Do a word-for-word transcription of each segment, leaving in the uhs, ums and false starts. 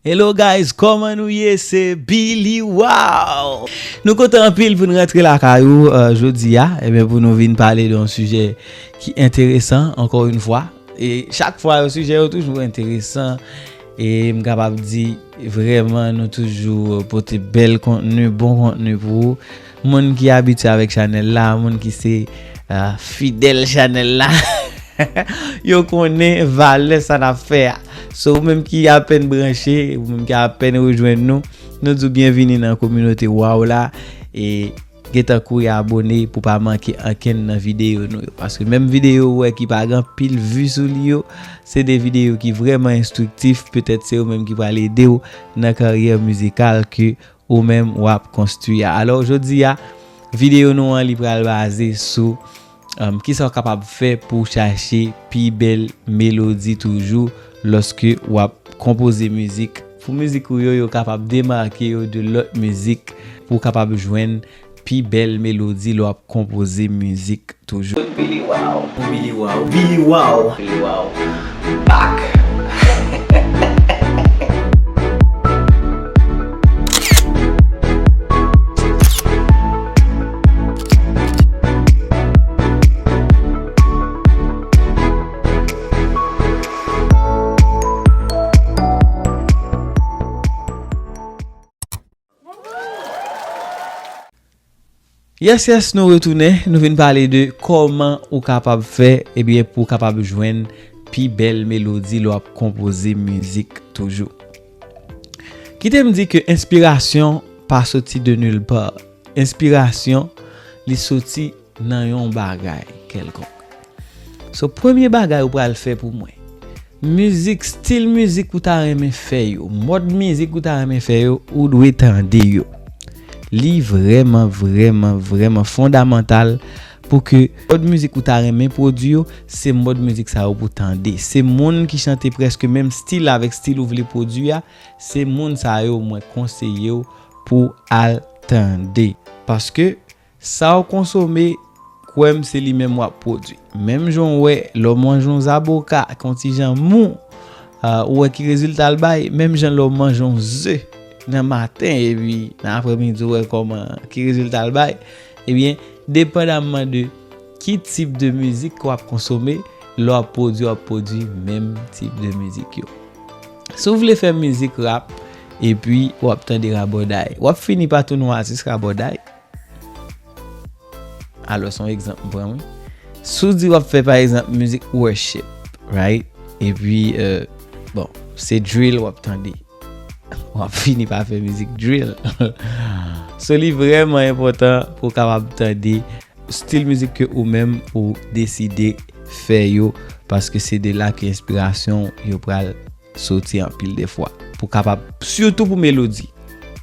Hello guys, kòman nou ye? Se Billy Wow. Nou kontan anpil pou n rantre lakay ou uh, jodi a, ebyen pou nou vin pale de yon sijè ki enteresan, ankò yon fwa. E chak fwa, yo sijè yo toujou enteresan. E m kapab di, vrèman, nou toujou pote bèl kontni, bon kontni pou ou. Moun ki abitye avèk chanèl la, moun ki se uh, fidèl chanèl la, yo konnen valè sa n ap fè a. So, ou menm ki apèn branche, ou menm ki apèn rejwenn nou, nou di w byenvini nan kominote Wow la. E gentan kouri abone pou pa manke ankenn nan videyo nou yo. Paske menm videyo ou wè ki pa gen anpil vi sou li yo, se de videyo ki vrèman enstriktif, petèt se yo menm ki pral ede w nan karyè mizikal ke ou menm w ap konstwi a. Alò, jodi a, videyo nou an, li pral baze sou um, kisa w kapab fè pou w chache pi bèl melodi toujou lòske w ap konpoze mizik. Pou mizik ou yo, yo kapab demake yo de lòt mizik, pou w kapab jwenn pi bèl melodi lè w ap konpoze mizik toujou. Billy Wow, Billy Wow, Billy Wow, Billy Wow, back. Yes, yes, nou retounen. Nou vin pale de kòman ou kapab fè, ebyen, pou w kapab jwenn pi bèl melodi lè w ap konpoze mizik toujou. Kite m di ke enspirasyon pa soti de nulle part. Enspirasyon, li soti nan yon bagay kèlkonk. So, premye bagay ou pral fè pou mwen, mizik, stil mizik ou ta renmen fè yo, mòd mizik ou ta renmen fè yo, ou dwe tande yo. Li vrèman, vrèman, vrèman fondamantal pou ke mòd mizik ou ta renmen pwodui yo, se mòd mizik sa yo pou tande. Se moun ki chante prèske menm stil avèk stil ou vle pwodui a, se moun sa yo mwen konseye w pou al tande. Paske sa w konsome, kwè m, se li menm w ap pwodui. Menm jan w wè, lè w manje yon zaboka, ki yon ti jan mou, ah, ou wè ki rezilta l bay, menm jan lè w manje yon ze nan maten, epi nan aprèmidi, ou wè kòman, ki rezilta l bay, ebyen, depandamman de ki tip de mizik ke w ap konsome, lè w ap pwodui, w ap pwodui menm tip de mizik yo. Si w vle fè mizik rap, epi w ap tande rabòday, w ap fini pa tounen yon atis rabòday. Alò, se yon egzanp m pran, wi. Si w di w ap fè, pa egzanp, mizik worship, right? Epi, euh, bon, se drill w ap tande. W ap fini pa fè mizik drill. So, li vrèman enpòtan pou w kapab tande stil mizik ke ou menm ou deside fè yo, paske se de la ke enspirasyon yo pral soti anpil de fwa. Pou kapab, sitou pou melodi.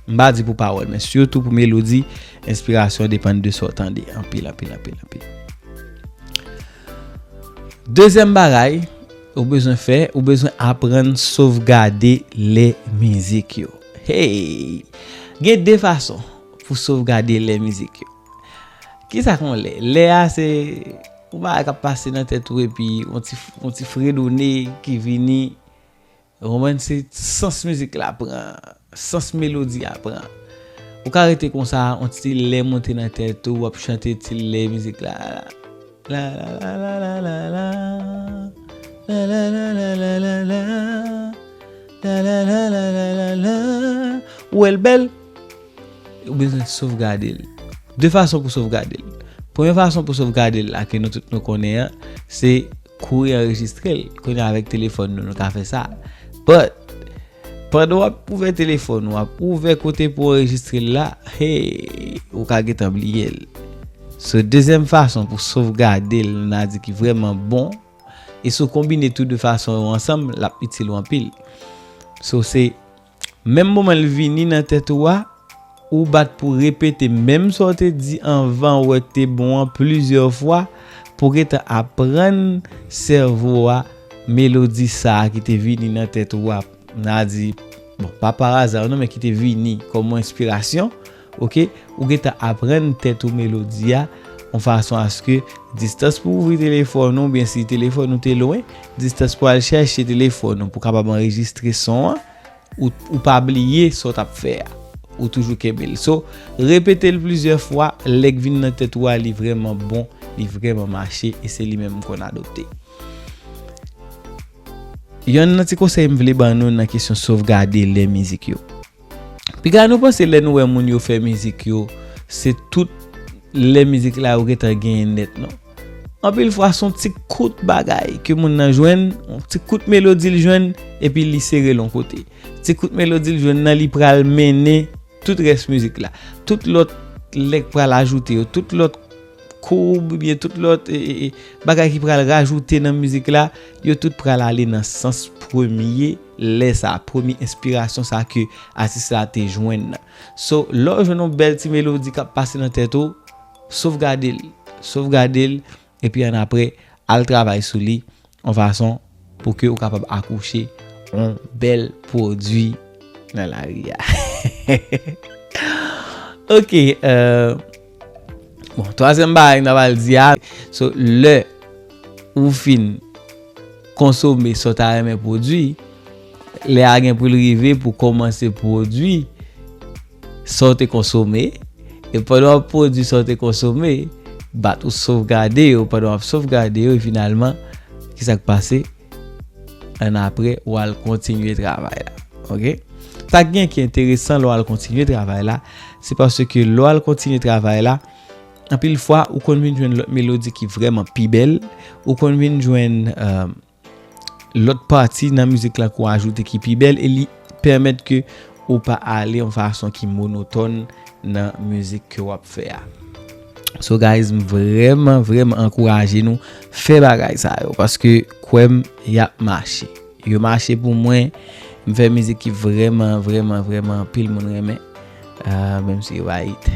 M pa di pou pawòl, men sitou pou melodi, enspirasyon depann de sa w tande. Anpil, anpil, anpil, anpil. Dezyèm bagay ou bezwen fè, ou bezwen aprann sovgade lè mizik yo. Hey! Gen de fason pou sovgade lè mizik yo. Kisa k yon lè? Lè a se yon bagay k ap pase nan tèt ou epi yon ti, yon ti fredone ki vini. Ou konprann, se sans mizik la pran, sans melodi a pran. Ou ka rete konsa, yon ti lè monte nan tèt ou, w ap chante ti lè mizik la. La la la la la la la. La la la la la la la. La la la la la la la. Ou wè l bèl? Ou bezwen sovgade l. De fason pou sovgade l. Premye fason pou sovgade l la ke nou tout nou konnen an, se kouri anrejistre l. Kounye a avèk telefòn nou, nou ka fè sa. But, pandan w ap ouvè telefòn ou, w ap ouvè kote pou anrejistre l la, hey, ou ka gentan bliye l. So, dezyèm fason pou sovgade l, n a di ki vrèman bon, e si w konbine tou de fason yo ansanm, l ap itil ou anpil. So, se menm moman l vini nan tèt ou a, ou bat pou repete menm sa w te di anvan ou wè k te bon an plizyè fwa, pou gentan aprann sèvo a melodi sa a ki te vini nan tèt ou a, n a di, bon, pa paraza non, men ki te vini kòm yon enspirasyon, oke, ou gentan aprann tèt ou melodi a, yon fason aske distans pou ouvri telefòn ou, oubyen si telefòn ou te lwen, distans pou al chèche telefòn ou pou kapab anrejistre son an, ou, ou pa bliye sa w t ap fè a. Ou toujou kenbe l. So, repete l plizyè fwa, lè k vin nan tèt ou a, li vrèman bon, li vrèman mache, e se li menm m konn adopte. Yonn nan ti konsèy m vle ban nou nan kesyon sovgade lè mizik yo. Piga nou panse lè nou wè moun yo fè mizik yo, se tout lè mizik la yo gentan genyen nèt, non. Anpil fwa, se yon ti kout bagay ke moun nan jwenn, yon ti kout melodi l jwenn, epi li sere l yon kote. Ti kout melodi l jwenn nan, li pral mennen tout rès mizik la. Tout lòt lè k pral ajoute yo, tout lòt koub, oubyen tout lòt, e, e, e, bagay ki pral rajoute nan mizik la, yo tout pral ale nan sans premye lè sa, premye enspirasyon sa ke atis la te jwenn nan. So, lè w jwenn yon bèl ti melodi k ap pase nan tèt ou, sovgade l. Sovgade l, epi annapre, al travay sou li, yon fason pou ke ou kapab akouche yon bèl pwodui nan lari a. Ok, euh, bon, twazyèm bagay m ta pral di a, so, lè ou fin konsome sa w ta renmen pwodui, lè a gen pou l rive pou kòmanse pwodui sa w te konsome, e pandan w ap pwodui sa w te konsome, bat ou sovgade yo, pandan w ap sovgade yo, e finalman, kisa k pase? Annapre, w al kontinye travay la. Ok? Sa k gen ki enteresan lè w al kontinye travay la, se paske lè w al kontinye travay la, anpil fwa, ou konn vin jwenn lòt melodi ki vrèman pi bèl, ou konn vin jwenn, euh, lòt pati nan mizik la ke w ajoute ki pi bèl, e li pèmèt ke ou pa ale yon fason ki monotòn nan mizik ke w ap fè a. So guys, m vrèman, vrèman ankouraje nou fè bagay sa yo, paske kwè m, y ap mache. Yo mache pou mwen. M fè mizik ki vrèman, vrèman, vrèman anpil moun renmen. Ah, menm si yo pa hit.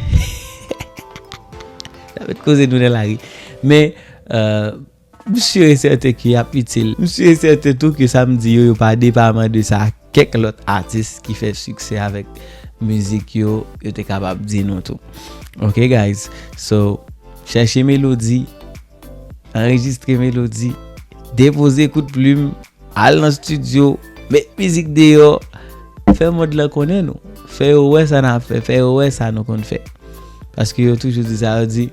Sa mèt koze nou nan lari. Men, euh, m si e sèten ke y ap itil. M si e sèten tou ke sa m di yo, yo pa depaman de sa kèk lòt atis ki fè siksè avèk mizik yo, yo te kapab di nou tou. Ok, guys? So, chèche melodi, anrejistre melodi, depoze kout plim, al nan estidyo, met mizik deyò, fè mond lan konnen nou, fè yo wè sa n ap fè, fè yo wè sa nou konn fè. Paske yo toujou di sa, yo di,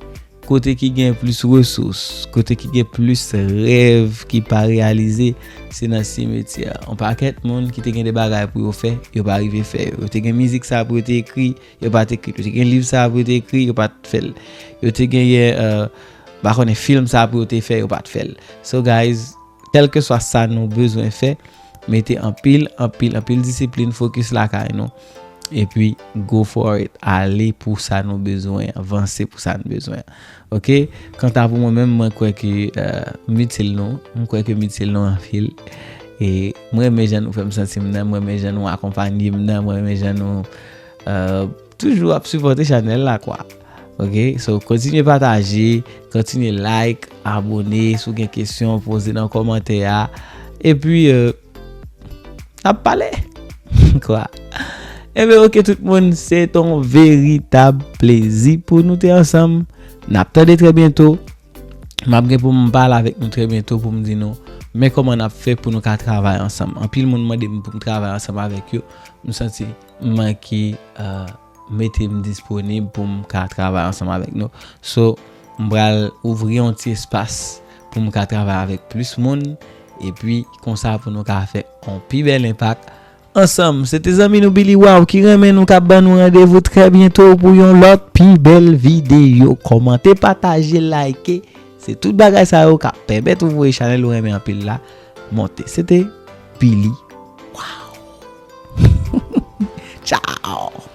kote ki gen plis resous, kote ki gen plis rèv ki pa reyalize, se nan simetyè. Yon pakèt moun ki te gen de bagay pou yo fè, yo pa rive fè yo. Yo te gen mizik sa pou yo te ekri, yo pa t ekri l. Yo te gen liv sa pou yo te ekri, yo pa t fè l. Yo te genyen, euh, m pa konnen, fim sa pou yo te fè, yo pa t fè l. So guys, kèlkeswa sa nou bezwen fè, mete anpil, anpil, anpil disiplin, fokis lakay nou. Epi, go for it. Ale pou sa nou bezwen, vanse pou sa nou bezwen. Ok? Kanta pou mwen menm, mwen kwè ke, euh, m itil nou. M kwè ke m itil nou anpil. E mwen renmen jan nou fè m santi m nan, mwen renmen jan nou akonpanye m nan, mwen renmen jan nou, euh, toujou ap sipòte chanèl la, kwa. Ok? So, kontinye pataje, kontinye like, abone, si w gen kesyon, poze nan kòmantè a. Epi, euh, n ap pale. Kwa. Enben, ok, tout moun, se t on veritab plezi pou nou te ansanm. N ap tande trè byento. M ap gen pou m pale avèk nou trè byento pou m di nou, men kòman n ap fè pou nou ka travay ansanm. Anpil moun mande m pou m travay ansanm avèk yo. M santi m manke, euh, mete m disponib pou m ka travay ansanm avèk nou. So, m pral ouvri yon ti espas pou m ka travay avèk plis moun, epi konsa pou nou ka fè yon pi bèl enpak ansanm. Se te zanmi nou Billy Wow ki renmen nou, k ap ban nou randevou trè byento pou yon lòt pi bèl videyo. Kòmante, pataje, like. Se tout bagay sa yo k ap pèmèt ou voye chanèl ou renmen anpil la monte. Se te Billy Wow. Tchao.